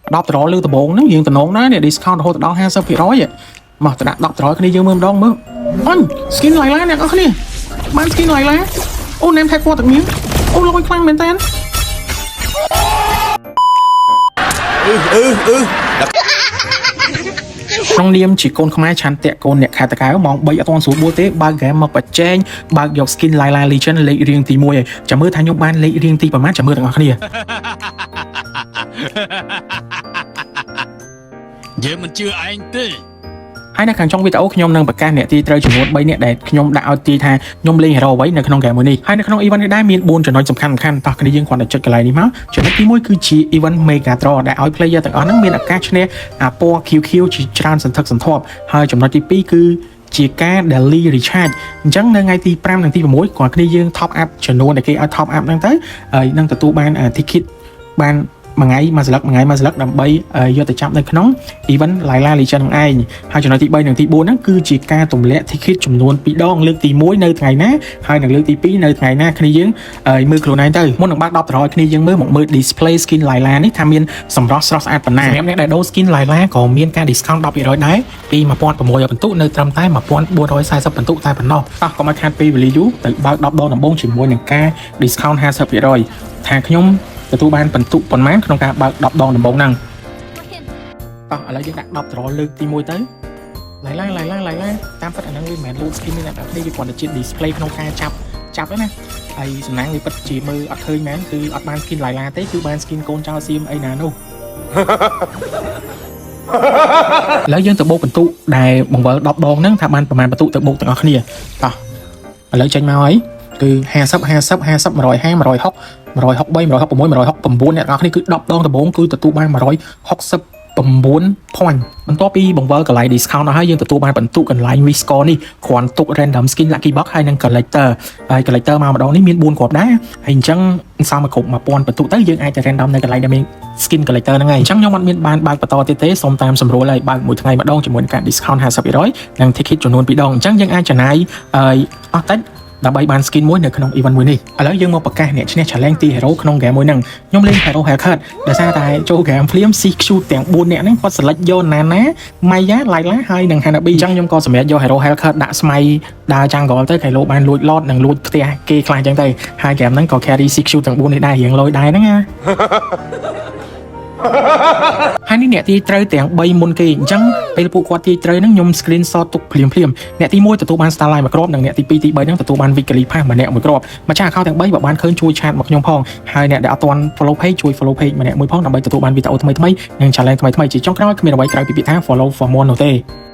10ដុល្លារលើដំបងហ្នឹងយើងតំណងដែរនេះ discount រហូតដល់50%មកទៅដាក់10ដុល្លារគ្នាយើងមើលម្ដងមើលអញ skin Layla អ្នកនរគ្នាបាន skin Layla អូ name tag ពណ៌ទឹកមៀងអូលយខ្លាំងមែនតើ អឺអឺ ក្នុងនាមជាកូនខ្មែរឆន្ទៈកូនអ្នកខេត្តតាកែវម៉ោង3អត់ទាន់ស្រួលបួលទេបើកហ្គេមមកប្រជែងបើកយក skin Layla Legend លេខរៀងទី1ហើយចាំមើលថាខ្ញុំបានលេខរៀងទីប្រហែលចាំមើលទាំងអស់គ្នា យើងមិនជឿឯងទេ ហើយនៅខាងចុងវីដេអូខ្ញុំនឹងប្រកាសអ្នកទីត្រូវចំនួន3នាក់ដែលខ្ញុំដាក់ឲ្យទីថាខ្ញុំលេង hero អ្វីនៅក្នុងហ្គេមមួយនេះហើយនៅក្នុង event នេះដែរមាន4ចំណុចសំខាន់សំខាន់តោះគ្នាយើងគ្រាន់តែចុចកន្លែងនេះមកចំណុចទី1គឺជា event Mega Draw ដែលឲ្យ player ទាំងអស់ហ្នឹងមានឱកាសឈ្នះអាពណ៌ QQ ជាច្រើនសន្ធឹកសន្ធាប់ហើយចំណុចទី2គឺជាការ daily recharge អញ្ចឹងនៅថ្ងៃទី5និងទី6គ្រាន់គ្នាយើង top up ចំនួនដែលគេឲ្យ top up ហ្នឹងទៅហើយនឹងទទួលបាន ticket បានមួយថ្ងៃមួយស្លឹកមួយថ្ងៃមួយស្លឹកដើម្បីយកទៅចាប់នៅក្នុង event Layla Legend ហ្នឹងឯងហើយចំណុចទី3និងទី4ហ្នឹងគឺជាការទម្លាក់ ticket ចំនួន2ដងលើកទី1នៅថ្ងៃណាហើយនិងលើកទី2នៅថ្ងៃណាគ្នាយើងមើលខ្លួនឯងទៅមុននឹងបើក10ដុល្លារគ្នាយើងមើលមកមើល display skin Layla នេះថាមានសម្រស់ស្រស់ស្អាតប៉ុណ្ណាសម្រាប់អ្នកដែលដូរ skin Layla ក៏មានការ discount 10%ដែរពី1600ពិន្ទុនៅត្រឹមតែ1440ពិន្ទុតែប៉ុណ្ណោះតោះកុំឲ្យខាតពេលវេលាយូរទៅបើក10ដងដំបូងជាមួយនឹងការ discount 50%ថាខ្ញុំទទួលបានពិន្ទុប៉ុន្មានក្នុងការបើក10ដងដំបូងហ្នឹងតោះឥឡូវយើងដាក់10ដុល្លារលើកទី1ទៅឡៃឡាឡៃឡាឡៃឡាតាមពិតអាហ្នឹងវាមិនមែន load skin ទេអ្នកនរគ្នាវាគ្រាន់តែជា display ក្នុងការចាប់ចាប់ហ្នឹងណាហើយសំណាងវាពិតជាមើលអត់ឃើញមែនគឺអត់បាន skin ឡៃឡាទេគឺបាន skin កូនចៅសៀមអីណានោះ ឥឡូវយើងទៅបូកពិន្ទុដែលបង្វិល10ដងហ្នឹងថាបានប្រមាណពិន្ទុទៅបូកទាំងអស់គ្នាតោះឥឡូវចេញមកហើយគឺ50 50 50 150 160 163 166 169អ្នកនរគ្នាគឺ10ដងដំបូងគឺទទួលបាន169 point បន្ទាប់ពីបង្វិលកន្លែង discount អស់ហើយយើងទទួលបានបន្ទុកកន្លែង V score នេះគ្រាន់ទុក random skin lucky box ហើយនិង collector ហើយ collector មកម្ដងនេះមាន4គ្រាប់ដែរហើយអញ្ចឹងសំមកគ្រប់1000បន្ទុកទៅយើងអាចទៅ random នៅកន្លែងដែលមាន skin collector ហ្នឹងហើយអញ្ចឹងខ្ញុំអត់មានបានបើកបន្តទៀតទេសូមតាមសម្រួលហើយបើកមួយថ្ងៃម្ដងជាមួយនឹងការ discount 50%និង ticket ចំនួន2ដងអញ្ចឹងយើងអាចចំណាយអស់តិចដើម្បីបាន skin មួយនៅក្នុង event មួយនេះឥឡូវយើងមកប្រកាសអ្នកឈ្នះ challenge ទី hero ក្នុង game មួយហ្នឹងខ្ញុំលេង hero Helcurt ដោយសារតែចូល game ភ្លាម CQ ទាំង4នាក់ហ្នឹងគាត់ select យក Nana Maya Layla ហើយនិង Hanabi អញ្ចឹងខ្ញុំក៏សម្រេចយក hero Helcurt ដាក់ស្មៃដើរ jungle ទៅខៃឡូបានលួច lord និងលួចផ្ទះគេខ្លះអញ្ចឹងទៅហើយ game ហ្នឹងក៏ carry CQ ទាំង4នេះដែររៀងលយដែរហ្នឹងណា ហើយនេះអ្នកទីត្រូវទាំង3មុនគេអញ្ចឹងពេលពួកគាត់ទីត្រូវហ្នឹងខ្ញុំ screenshot ទុកភ្លាមភ្លាមអ្នកទី1ទទួលបាន Starlight មួយគ្រាប់និងអ្នកទី2ទី3ហ្នឹងទទួលបាន Weekly Pass ម្នាក់មួយគ្រាប់ម្ចាស់ account ទាំង3បើបានឃើញជួយ chat មកខ្ញុំផងហើយអ្នកដែលអត់ទាន់ follow page ជួយ follow page ម្នាក់មួយផងដើម្បីទទួលបានវីដេអូថ្មីៗនិង challenge ថ្មីៗជាចុងក្រោយគ្មានអ្វីក្រៅពីពាក្យថា follow for more នោះទេ។